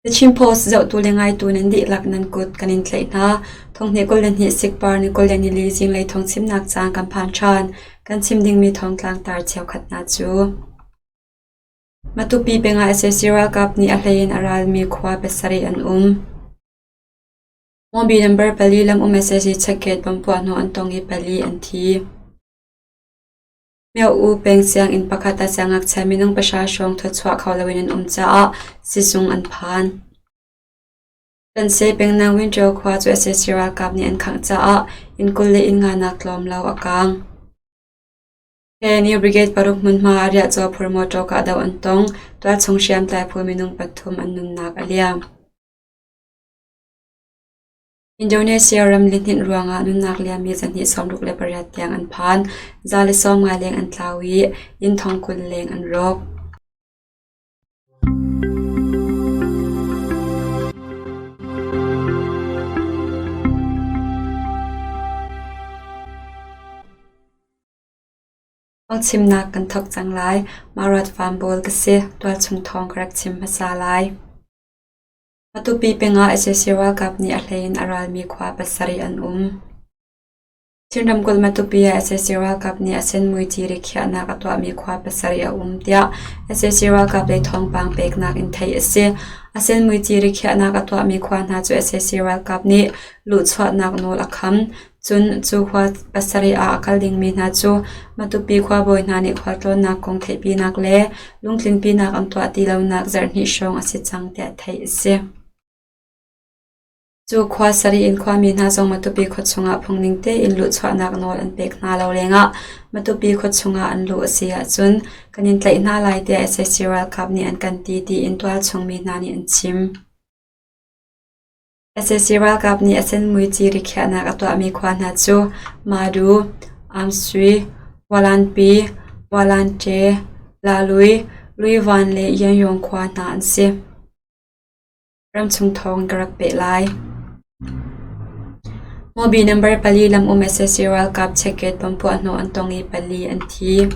The Chin Post zohtu le ngaitu nan dihlak nan kut kan in tlaih hna. Thonghnih 22 sikpar ni 24 zinglei thawngchimnak caan kan phan ṭhan. Kan chim dingmi thawngtlang tar cheukhat hna cu. Matupi peng ah sac ralkap nih a hlei in a ralmi khua pasarih an um. Hmawbi number pali lam um sac checkgate bomb puahhnawh an tong i pali an thi. Myo-U peng sianginn pakhat ah siangngakchia minung pahra hrawng thawchuah kho loin an um caah sizung an phan. Tanse pengnak Wintaw khua cu sac ralkap nih an khangh caah inn 20 le inn nganak tlawm lo a kaang. KNU Brigade paruk hmunhma ah riahcaw phur mawṭaw kahdoh an tong. Tualchung hriamtlai phu minung pathum an nunnak a liam. Indonesia ram lihninh ruangah nunnak liammi zahnih 68 tiang an phan. 150 leng an tlau i inn thong 20 leng an rawk. Phungchimnak kan thawk cang lai. Mah ruat bawl ka si. Tualchung thawng ka rak chim hmasa lai. Matupi peng ah sac ralkap nih a hlei in a ralmi khua pasarih an um. Chin ramkulh Matupi ah sac ralkap nih a sen muici rikhiahnak a tuahmi khua pasarih a um tiah sac ralkap lei thawngpang peknak in theih a si. A sen muici rikhiahnak a tuahmi khua hna cu sac ralkap nih luhchuahnak nawl a kham. Cun cu khua pasarih ah a kal dingmi hna cu Matupi khuabawi hna nih khualtlawnnak kong theihpinak le lungtlinpinak an tuah ti lonak zarhhnih hrawng a si cang tiah theih a si. Cu khua sarih in khuami hna zong Matupi khua chungah phungning tein luhchuahnak nawl an pek hna lo lengah Matupi khua chungah an luh a si ahcun kan in tlaih hna lai tiah sac ralkap nih an kan ti tiin tualchung mi hna nih an chim. Sac ralkap nih a sen muici rikhiahnak a tuahmi khua hna cu Madu, Amsui, Walanpi, Walanṭe, Lalui, Luivan le Yangyong khua hna an si. Ramchung thawng ka rak peh lai. Hmawbi number pali lam um sac ralkap checkgate bomb puahhnawh an tong i pali an thi.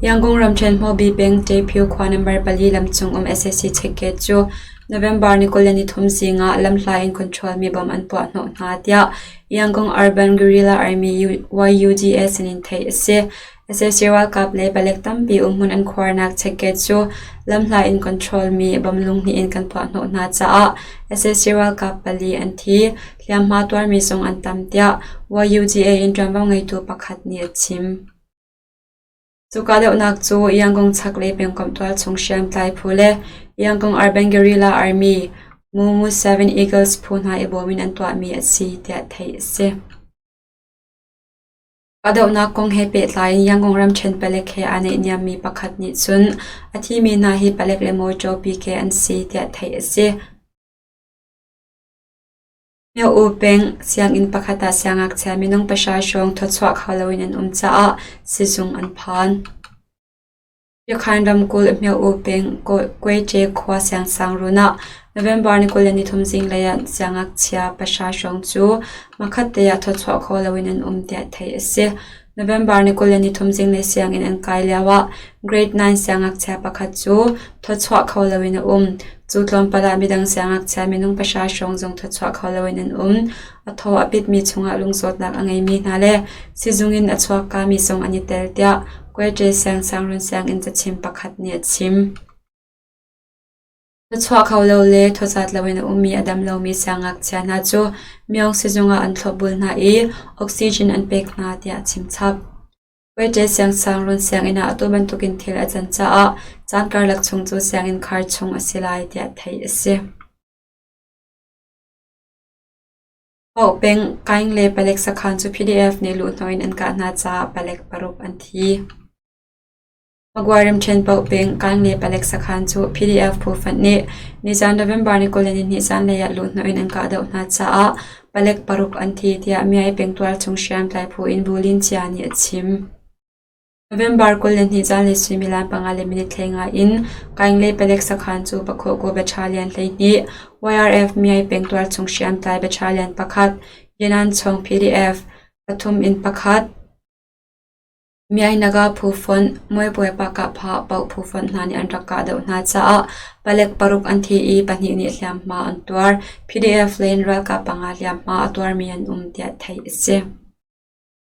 Yangon ramṭhen Hmawbi peng Ṭepyu khua number pali lam cung um sac checkgate cu November ni 23 zing ah lamhla in control mi bomb an puahhnawh hna tiah Yangon Urban Guerrilla Army YUGA sinin theih a si. Sac ralkap le palek tampi umhmun an khuarnak checkgate cu lamhla in control mi bomb lunghnih in kan puahhnawh hna caah sac ralkap pali an thi. Hliamhma tuarmi zong an tam tiah YUGA in ṭuanvo ngeitu pakhat nih a chim. Cu kahdohnak cu Yangon chaklei pengkomh tualchung hriamtlai phu le Yangon Urban Guerrilla Army Mumu Seven Eagles phu hna i bawm in an tuahmi a si tiah theih a si. Kahdohnak kong he pehtlai in Yangon ramṭhen palek he aa naihniammi pakhat nih cun a thimi hna hi palek le mawṭaw PK an si tiah theih a si. Myo-U peng sianginn pakhat ah siangngakchia minung pahra hrawng thawchuah kho loin an um caah sizung an phan. Yakhain ramkulh Myo-U peng Kwete khua siangsangruun ah November ni 23 zinglei ah siangngakchia pahra hrawng cu hmakhatte ah thawchuah kho loin an um tiah theih a si. November ni 23 zinglei sianginn an kai lioah grade 9 siangngakchia pakhat cu thawchuah kho loin a um. Cu tlawmpal ah midang siangngakchia minung pahra hrawng zong thawchuah kho loin an um. A thaw a pitmi chungah lungzawtnak a ngeimi hna le sizung in a chuakkami zong an i tel tiah Kwete Siangsangrun sianginn cachim pakhat nih a chim. Thawchuah kho lo le thawzat loin a ummi a dam lomi siangngakchia hna cu Myong sizung ah an thlopbul hna i oxygen an pek hna tiah a chim chap. Kwete siangsangrun sianginn ah atu bantukin thil a can caah caan karlak chung cu sianginn khar chung a si lai tiah theih a si. Paoh peng Kaing le palek sakhan cu PDF nih luhhnawh in an kah hna caah palek paruk an thi. Magway ramṭhen paoh peng Kangle palek sakhan cu PDF phu fanh nih nizan November ni 22 zanlei ah luhhnawh in an kahdoh hna caah palek paruk an thi tiah Myay pengtualchung hriamtlai phu in Bu Lin Chia nih a chim. November 22 zanlei suimilam panga le minute 15 in Kangle palek sakhan cu Pakhawhkaw Battalion 12, YRF Myay pengtualchung hriamtlai Battalion pakhat, Yananchawng PDF pathum in pakhat. Miainaga phu fonh, Muaipuai Pakahpha paoh phu fonh hna nih an rak kahdoh hna caah palek paruk an thi i pahnih nih hliamhma an tuar. PDF lei in ralkap panga hliamhma a tuarmi an um tiah theih a si.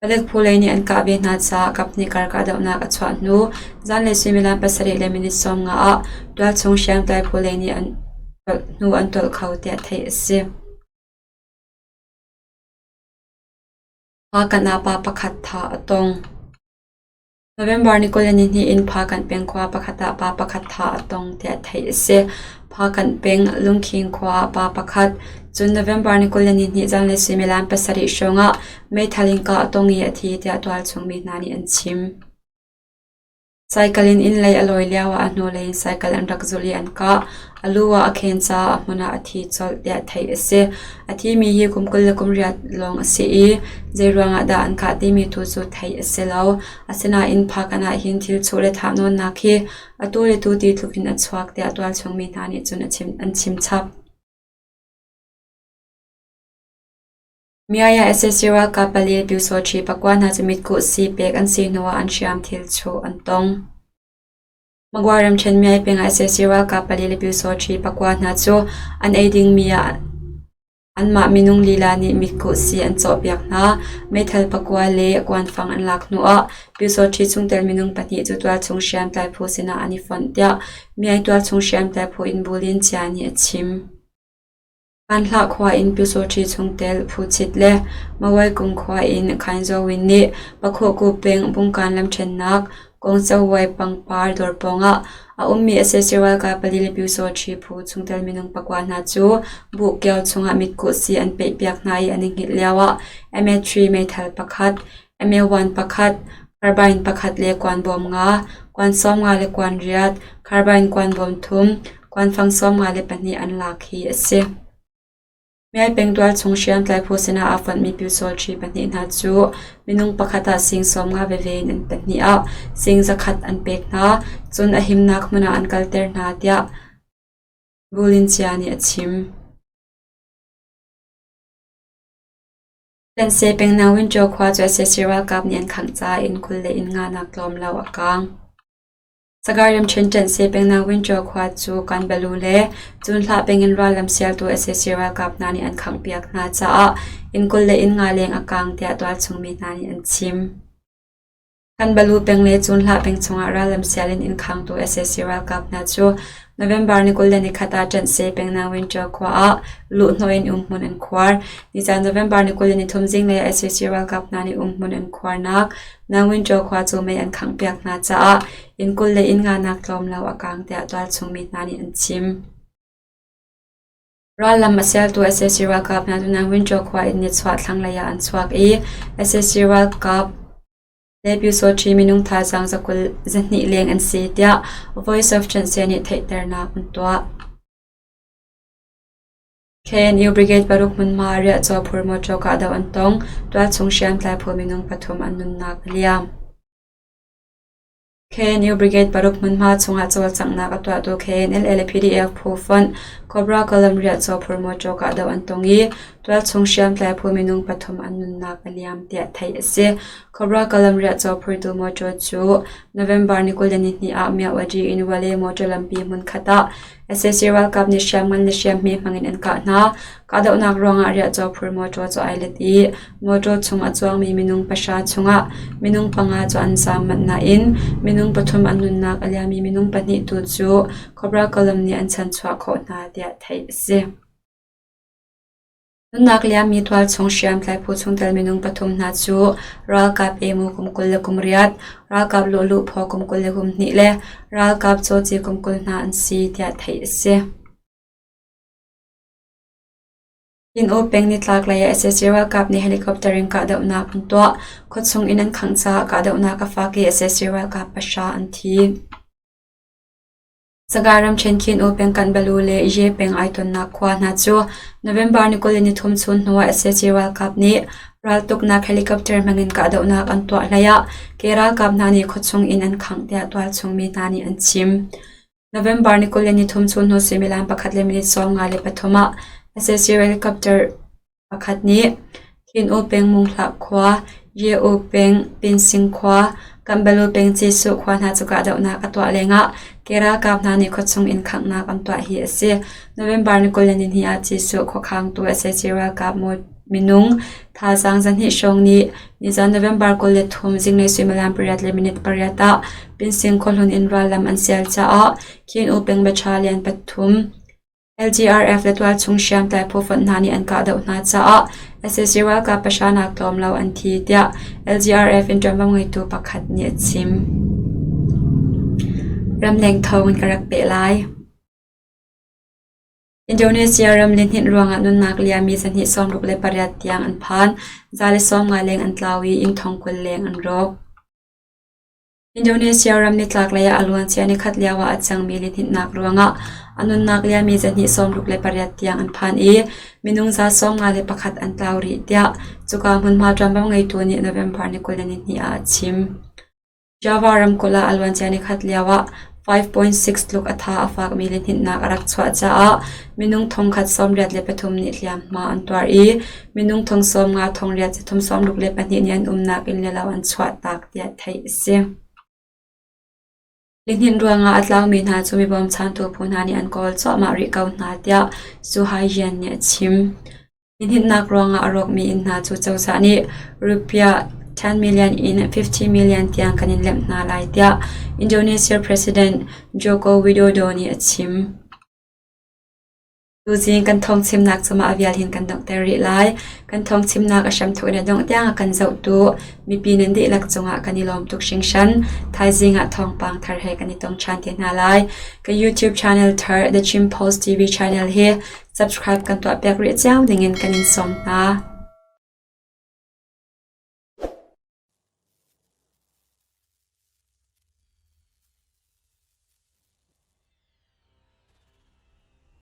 Palek phu lei nih an kah ve hna caah kaphnih kar kahdohnak a chuah hnu zanlei suimilam pasarih le minute 15 ah tualchung hriamtlai phu lei nih an hnu an tolh kho tiah theih a si. Phakanh ah pa pakhat thah a tong. November ni 22 in Phakanh peng khua pakhat ah pa pakhat thah a tong tiah theih a si. Phakanh peng Lungkhing khua ah pa pakhat, cun November ni 22 zanlei suimilam pasarih hrawng ah meithal in kah a tong i a thi tiah tualchung mi hna nih an chim. Saikal in inn lei a lawi lioah a hnulei in saikal an rak zulh i an kah. A lu ah a khen caah a hmun ah a thi colh tiah theih a si. A thimi hi kum 28 lawng a si i zeiruang ah dah an kah timi tu cu theih a si lo. Asinain Phakan ah hin thil chuh le thahnawnnak hi atu le tu ti tluk in a chuak tiah tualchung mi hna nih cun an chim chap. Miaya sac ralkap pali Pyusawṭhi pakua hna cu mitkuh sii pek an si hnuah an hriamthil chuh an tong. Magwa ramṭhen Miai peng ah sac ralkap pali le Pyusawṭhi pakua hna cu an ei dingmi ah anmah minung lila nih mitkuh sii an cawhpiak hna. Meithal pakua le kuanfang an lak hnuah Pyusawṭhi chungtel minung pahnih cu tualchung hriamtlai phu sinah an i fonh tiah Miai tualchung hriamtlai phu in Bu Lin Chia nih a chim. Panhlah khua in Pyusawṭhi chungtel Phuchit le Mawaikung khua in Khainzawin nih Pakhawhku peng Bungkan lamṭhennak Kawngcawai pangpar dawr pawngah a ummi sac ralkap pali le Pyusawṭhi phu chungtel minung pakua hna cu buhkio chungah mitkuh sii an peihpiak hna i an i hngilh lioah MA3 meithal pakhat, MA1 pakhat, carbine pakhat le kuan bawm nga, kuan 50 le kuan riat, carbine kuan bawm thum, kuanfang 52 an lak hi a si. Miai peng tualchung hriamtlai phu sinah aa fonhmi Pyusawṭhi pahnih hna cu minung pakhat ah sing 50 veve in an pahnih ah sing zakhat an pek hna, cun a himnak hmun ah an kalter hna tiah Bulincia nih a chim. Tanse pengnak Winchaw khua cu sac ralkap nih an khangh caah inn 20 le inn nganak tlawm lo a kaang. Sagaing ramṭhen Ṭanhse pengnak Winchaw khua cu Kanbalu le Cunhlah peng in rallam sialtu sac ralkap hna nih an khanghpiak hna caah inn 20 le inn nga leng a kaang tiah tualchung mi hna nih an chim. Kanbalu peng le Cunhlah peng chungah rallam sial in inn khangtu sac ralkap hna cu November ni 21 ah Ṭanhse pengnak Winchaw khua ah luhhnawh in umhmun an khuar. Nizaan November ni 23 zinglei ah sac ralkap hna nih umhmun an khuarnak Nangwinṭaw khua cu mei an khanghpiak hna caah inn 20 le inn nganak tlawm lo a kaang tiah tualchung mi hna nih an chim. Rallam a sialtu sac ralkap hna cu Nangwinṭaw khua in nichuah thlanglei ah an chuak i sac ralkap le Pyusawṭhi minung thazaang zakul zahnih leng an si tiah Voice of Chanse nih theihternak an tuah. KNU Brigade paruk hmunhma ah riahcaw phur mawṭaw kahdoh an tong. Tualchung hriamtlai phu minung pathum an nunnak a liam. KNU Brigade paruk hmunhma chungah cawlcanghnak a tuahtu KNLA le PDF phu fonh Cobra Column riahcaw phur mawṭaw kahdoh an tong i tualchung hriamtlai phu minung pathum an nunnak a liam tiah theih a si. Cobra Column riahcaw phurtu mawṭaw cu November ni 22 ah Myawaddy in Wale mawṭaw lampi hmunkhat ah Sac ralkap nih hriamngan le hriamhme hmangin an kah hna. Kahdohnak ruangah riahcaw phur mawṭaw cu ai let i mawṭaw chung a cuangmi minung pahra chungah minung panga cu an zaam manh nain minung pathum an nunnak a liami minung pahnih tu cu Cobra Column nih an chanchuah khawh hna tiah theih a si. Nunnak liammi tualchung hriamtlai phu chungtel minung pathum hna cu ralkap emu kum 28, ralkap luhluh phaw kum 22 le ralkap cawci kum 20 hna an si tiah theih a si. Inn-aw peng nitlaklei ah sac ralkap nih helicopter in kahdohnak an tuah. Khuachung inn an khangh caah kahdohnak a fak i sac ralkap pahra an thi. Sagaing ramṭhen Khin U peng Kanbalu le Ye peng ai tonnak khua hna cu November ni 23 chun hnuah sac ralkap nih raltuknak helicopter hmangin kahdohnak an tuah hleiah ke ralkap hna nih khuachung inn an khangh tiah tualchung mi hna nih an chim. November ni 23 chun hnu suimilam pakhat le minute 53 ah sac helicopter pakhat nih Khin U peng Munghlah khua. Ye-U peng Pinsing khua, Kanbalu peng Cisuh khua hna cu kahdohnak a tuah lengah ke ralkap hna nih khuachung inn khanghnak an tuah hi a si. November ni 22 ah Cisuh khuakhangtu sac ralkap minung thazaang 200 hrawng nih nizan November 23 zinglei suimilam pariat le minute pariat ah Pinsing khuahlun in rallam an sial caah Khin-U peng battalion pathum LGRF le tualchung hriamtlai phu fonh hna nih an kahdoh hna caah sac ralkap pahra nak tlawm lo an thi tiah LGRF in ṭuanvo ngeitu pakhat nih a chim. Ramleng thawng in ka rak peh lai. Indonesia ram lihninh ruangah nunnak liami zahnih 68 tiang an phan, 190 leng an tlau i inn thong 20 leng an rawk. Indonesia ram nitlaklei ah a luancia nikhat lioah a cangmi lihninhnak ruangah a nunnak liami zahnih 68 tiang an phan i minung 151 an tlau rih tiah cuka hmunhma ṭuanvo ngeitu nih November ni 22 ah a chim. Java ramkulh ah a luancia nikhat lioah 5.6 tluk a tha a fakmi lihninhnak a rak chuah caah minung 183 nih hliamhma an tuar i minung 90 862 nih an umnak inn le lo an chuahtak tiah theih a si. Lihninh ruangah a tlaumi hna cu mi bawmchantu phu hna nih an kawl cuahmah rih ko hna tiah Suhaiyan nih a chim. Lihninhnak ruangah a rawkmi inn hna cu cozah nih rupiah 10 million in 50 million tiang kan in lemh hna lai tiah Indonesia President Joko Widodo nih a chim. Tuzing kan thawngchimnak cu mah vial hin kan donghter rih lai. Kan thawngchimnak a hramthawk in a dongh tiang a kan zohtu mipi nan dihlak cungah kan i lawm tuk hringhran. Thaizing ah thawngpang thar he kan i tong ṭhan te hna lai. Ka YouTube channel thar The Chin Post TV channel hi subscribe kan tuahpiak rih cio dingin kan in sawm hna.